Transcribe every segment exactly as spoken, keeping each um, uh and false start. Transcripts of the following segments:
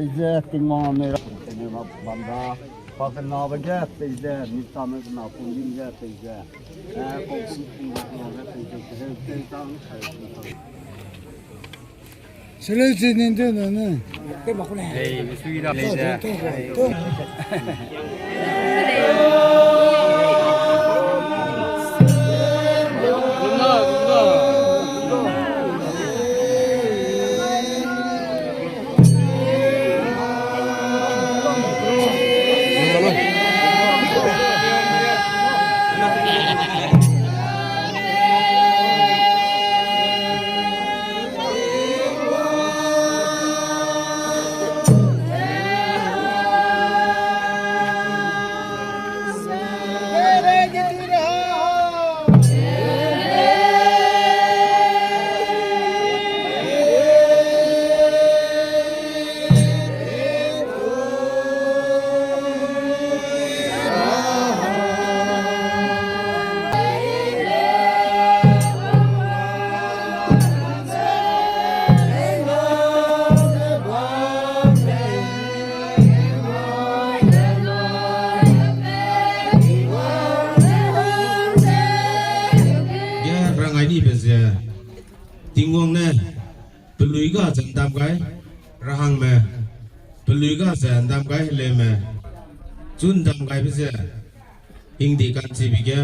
Ze Tingwang ne ra, ne ma bam ra, pa kenabe ge pei ze, mi tame kena pungdim ge pei ze, eh, pau pung pung ge pei ze, pei ze, pei tang, pei tang. Sele chi nin te na ne. Ei, mi sui da pei ze. Ge rangai nibe ze, Tingwang ne, pelui ga ze ndam gai, rahangme, pelui ga ze ndam gai heleume, chu ndam gaibe ze, hingdi ka'nchibe ge,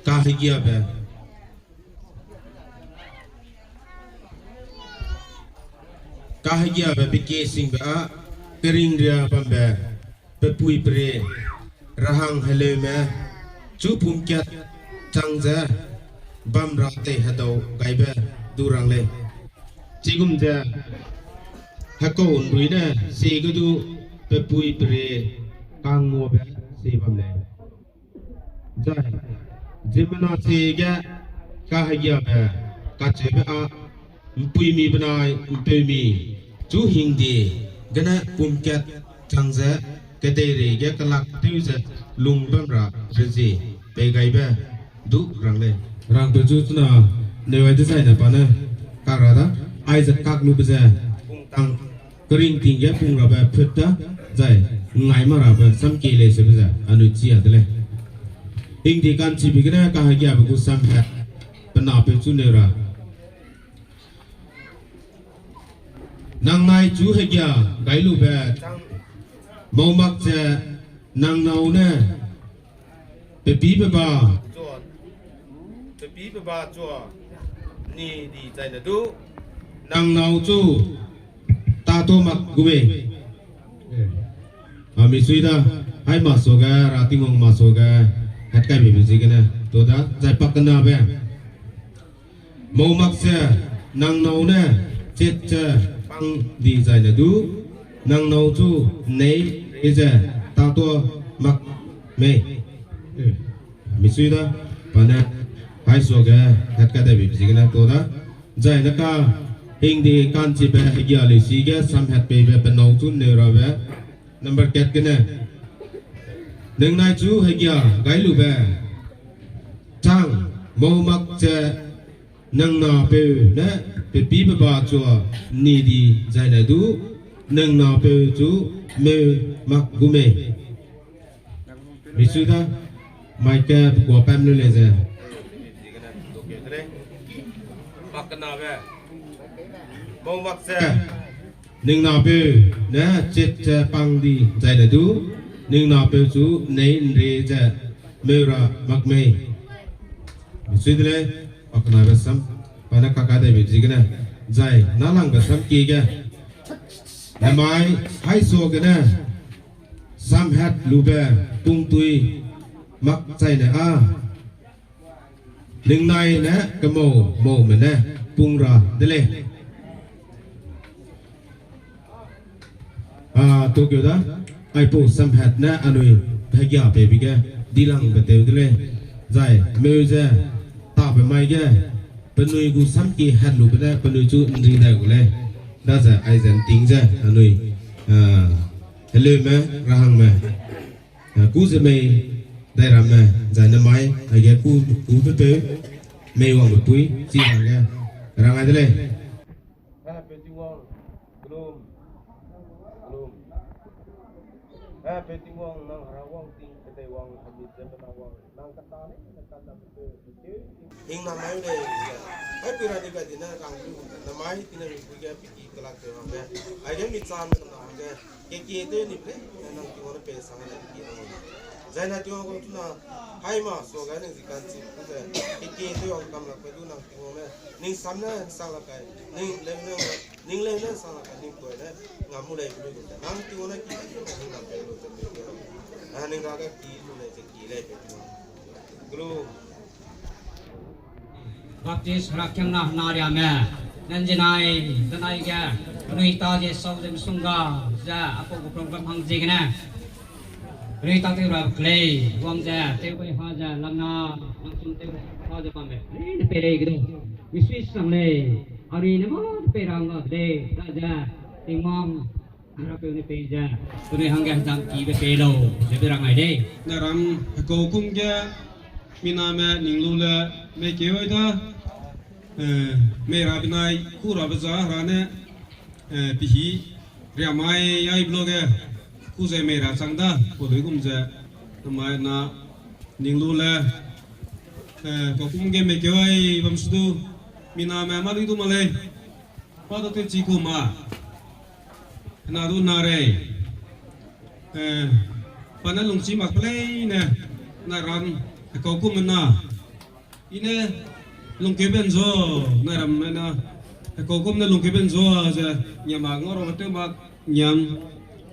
kahegiabe, kahegiabe pe kie singbe â, keringria bambe, pe pui pe rie, rahang heleume, chu pumkat chang ze, bam ra tei hedau gaibe du rang lei. Chigum ze, hekau ’nrui ne, sie ge du, pe pui pe rie, kangmuabe, sie bam lei. Zai, ziemmena sie ge kahegiabe, kacheube â, ’mpuimi benai ’mpeumi, chu hingdi, gene pumkat chang ze, kedeirei ge kelak tew ze, lung bam ra rezie, pei gaibe, du rang lei. Rangpeu chu chuna, neu ai dezaine pa ne, kak ra da, aize kak lube ze, pungtang, keringting ge pung rabe phut da, zai, ngai ma rabe samkie lei seube ze, anui chi a de lei. Hingdi ka'nchibe gene kahegiabe gu samhat, pe napeu chu neu ra. Nangnai chu hegia gai lube, mau mak ze, nang nâu ne, pepî peba, pepî peba chua, ni di zaine du, nang nâu chu, tâtew mak gu mei. A misui da, hai masuage, ra Tingwang masuage, hatkaibe be ziegene, tu da, zai pakenabe. Mau mak ze, nang nâu ne, chet ze, pang di zaine du, nang nâu chu, nei, e ze, tâtew mak mei. Misui da, pa ne, hai suage, hatkaibe be ziegene, tu da, zaine ka, hingdi ka'nchibe hegia leusi ge samhat peibe pe nâu chu neu rabe, number kat gene. Ningnai chu hegia gai lube. Chang, mau mak ze, ningnapeu ne, pepî peba chua, ni di zaine du, ningnapeu chu, meu mak gu mei. Misui da, mai ke pekua pam lu lei ze. Pakenabe. Mau mak ze. Ningnapeu ne chet ze pang di zaine du, ningnapeu chu nei ’nre ze meu ra mak mei. Misui de lei, pakenabe sam, pa ne kakadaibe ziegene, zai nâlangbe samkie ge. Namai, hai suagene, samhat lube, pungtui, mak zaine â. Ningnai ne kemau maume ne pung ra de lei. A, tukeu da, aipau samhat ne anui hegia peibe ge, dilangbe tew de lei. Zai, meu ze, tabe mai ge, penui gu samkie hat lube ne, penui chu ’nri dai gu lei. Daze, aize ’nting ze, anui, a, heleume, rahangme. A, ku ze mei, dai ramme, zai nemai, aige ku, ku pepeu, mei wangbe pui, chi rangge, rangai de lei. Pe Tingwang, kelum, Eh, pe Tingwang, nang hera wang ting, kedei wang, hemi ze mena wang, nang kata ne, nang kata pe pe, pe, pe. Hing namai lei, eh, ai pira ni ka dine kang lu, namai tine ri pu ge piki kelak te wang ge. Ai ge mi cham na ge, ke ke te ni ple, eh, nang Tingwang ne pe sang ne piki na. Zai na Tingwang gu tuna, hai ma, so ga ne zi kan chi, ku ze, ke ke te wang kam lak pe du nang Tingwang ne, ning sam ne, sang lak kai, ning le ne, ning le ne, sang lak kai, ning koi ne, ngam mu lei, lu, nang Tingwang ne ki, ning ngam pe lu, ze, ah, ning ra ga ki, lu lei, ze, ki lei, pe Tingwang. Glu. Baptist Herakiangna Henariame, nanzinai, danai ge, penui ta ze sau ze misongga, ze, apau gu program hang ziegene. Penui ta tew ra kelei, wang ze, tew bai ha ze, lamna, langsum tew bai ha ze bambe, penui ne pei lei ge du. Misui sang lei, ari ne ma pei ra ngga de lei, da ze, Tingwang, Rapeu ne pei ze, penui hangge hezam kibe pei lau, ze be rang ai lei. Naram hekau kum ge, miname ning lu le, mei keu ai da, eh, mei ra benai, ku ra be za ra ne, eh, pihi, riamai ai blo ge, ku ze mei ra chang da, ku lui kum ze, namai na, ning lu le, eh, hekau kum ge mei keu ai bam su du, miname ma lui du ma lei. Pa du te chi ku ma. Na du na rei. Eh, pa ne lungchi mak pelei ne. Naram, hekau kum na. I ne lungkeu ben zo, naram na. Hekau kum ne lungkeu ben zo, ze, niam ma ngau ro tew mak, niam,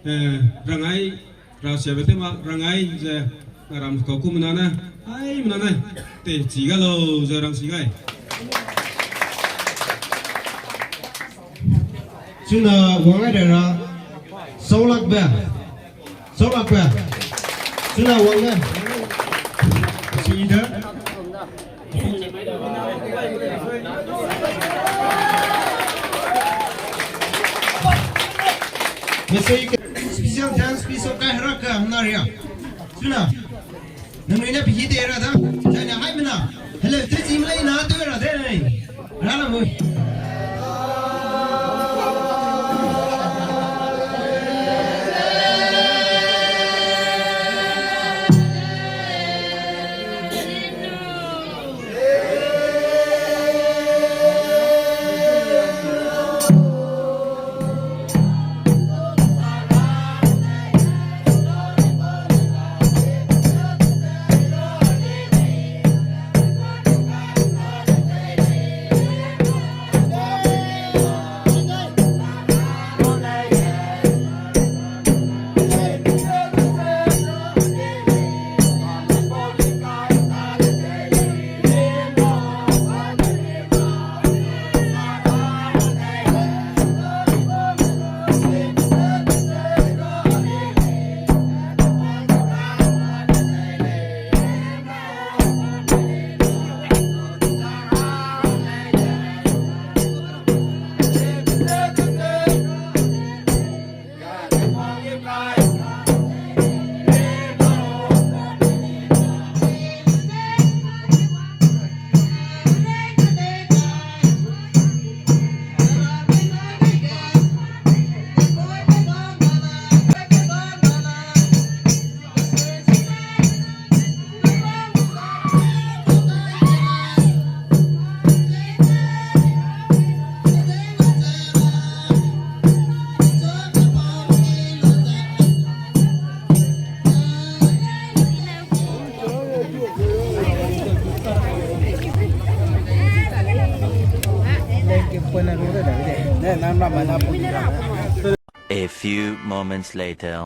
eh, rangai, Ra siabe tew ma rangai ze, naram kau ku mena ne, ai mena ne, te chi ga lau ze rang si gai. Chuna wang ai de ra, saulakbe, saulakbe, chuna wang ne, chi de. Mesei ke special thanks, special kai hera ka na ria. Suna. Nangnui ne pehî te ra da. Zai ne hai mena. Hello, te chi mlei na te ra de nei. Ra la mui. A few moments later.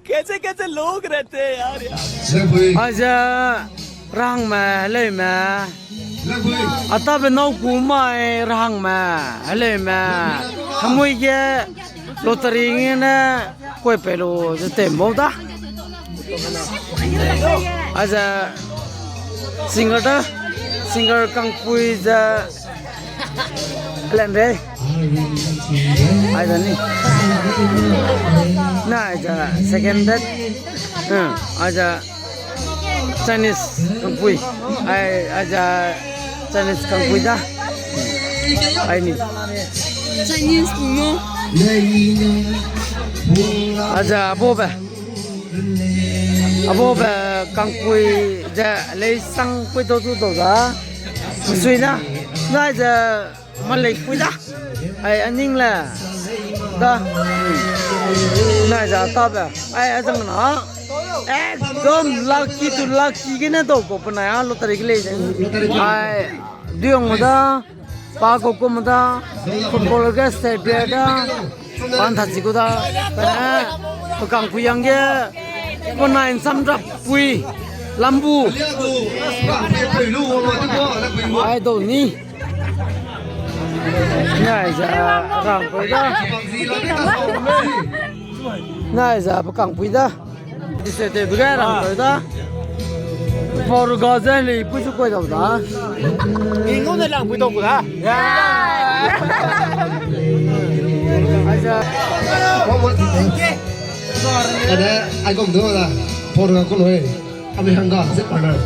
कैसे कैसे लोग रहते हैं यार। Aize rahangme, heleume. Atabe nâu ku mai rahangme, heleume. Hemui ge lottery ngene koi pei lu ze tei mau da. Aize singer da, singer kangpui ze Alen rei. Aize ni. Na aize second date. Hmm, aize Chinese kangpui. Ai, aize Chinese kangpui da. Ai ni. Chinese mo. Aize abobe. Abobe kangpui ze leisang pui dau zu dau da. Sui na. Na aize maleipui da. Ai aning le. Da. Na aize atabe. Ai azang na. Ekdom lucky to lucky gene dau ko penai a lottery ge lei ze. Ai diong da. Pa gu kum da, football ge state player da, pan tha chi gu da, pe, pe kangpui yang ge, penai nsam rap pui, lambu. Idol ni. Nai za, rang pui da. Nai za, pe kangpui da. Dise te bu ge rang pui da. Por ga ze lei pui su koi dau da. Ning ne lang pui dau da. Ada, ai gom du da. Por ga ku loi. Ami hangga se partner.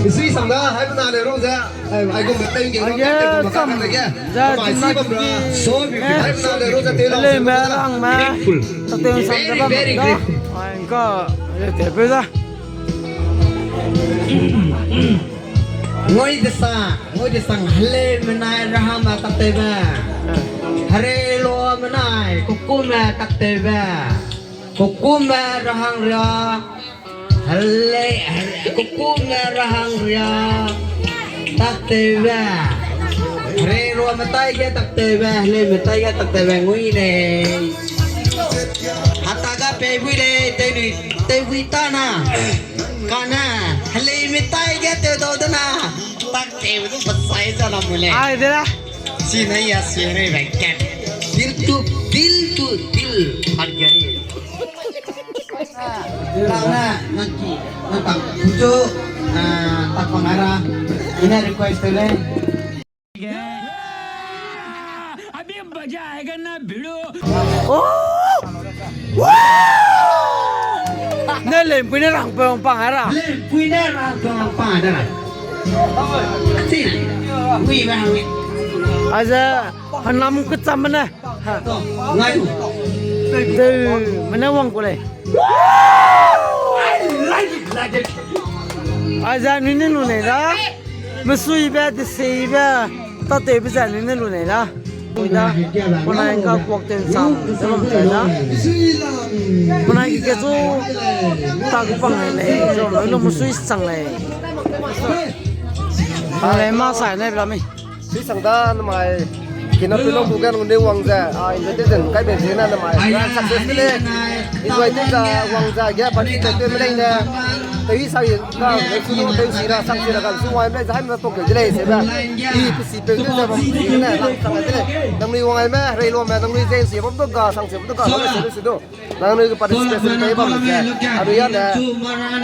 Isi sang da, hai bena le rong ze. Ai, ai gum tei ge, ai ge, tei gum sam, ka ge. Za, mai si bam ra. So beautiful. Hai bena le rong ze tei la. Le me rang me. Beautiful. Ta tei sam da bam da. Very, very grateful. Ai ka, le te pe da. Ngoi de sa, ngoi de sang hele menai rahang ma tak tei be. Hare lo menai, kukum ma tak tei be. Kukum ma rahang ria. Hele, hele, kukum ma rahang ria. Tak tei be. Hare rua metai ge tak tei be, hele metai ge tak tei be ngui lei. Hata ga pei bui lei, tei nui, tei bui ta na. Kana, hele metai ge tei dau de na. Tak tei be du pasai za la mu lei. Ai de la. Sina ya sere be kat. Dil tu, dil tu, dil hat gari. Tang na, nang ki, nang tang. Pucho, ah, tak pang ara. Ina request le. अभी मजा आएगा ना भिड़ू। Oh! Wow! Ne lempui ne rang pang pang ara. Lempui ne rang pang pang ara. Sina. Ui ba. Aza hanam kecham ne. Ngai. Teu, mene wang ku lei. Aize anui ne lu nei da. Mesuibe, deseibe, tatewbe ze anui ne lu nei da. Ui da, penai ka kuak tew nsam, ze bam zai da. Penai ki ke chu tak pang lei, zo lo, lo mesui sang lei. Alei ma sai ne bla mi. Sui sang da namai, kina pe lo ku ge nang ne wang ze, a, invitation kai be zene namai, grand success de lei. Enjoy tew ze wang ze ge party tew tew me lei ne. Tewi sa yi ga, tew su, tew si ra, sang si ra ga, su wai me lei ze, hai me tok de lei, sebe. I pe si pe tew ze bam ne, lang sang de lei. Nangnui wang ai me, rei lo me, nangnui ze si bam du ga, sang si bam du ga, lo se, se du. Nangnui ge participation pei bam ze. Anui ya ne,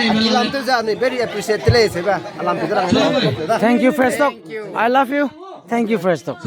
a ki lam tew ze anui very appreciate de lei, sebe. A lam pe de rang de. Thank you, Fresh Talk. I love you. Thank you, Fresh Talk.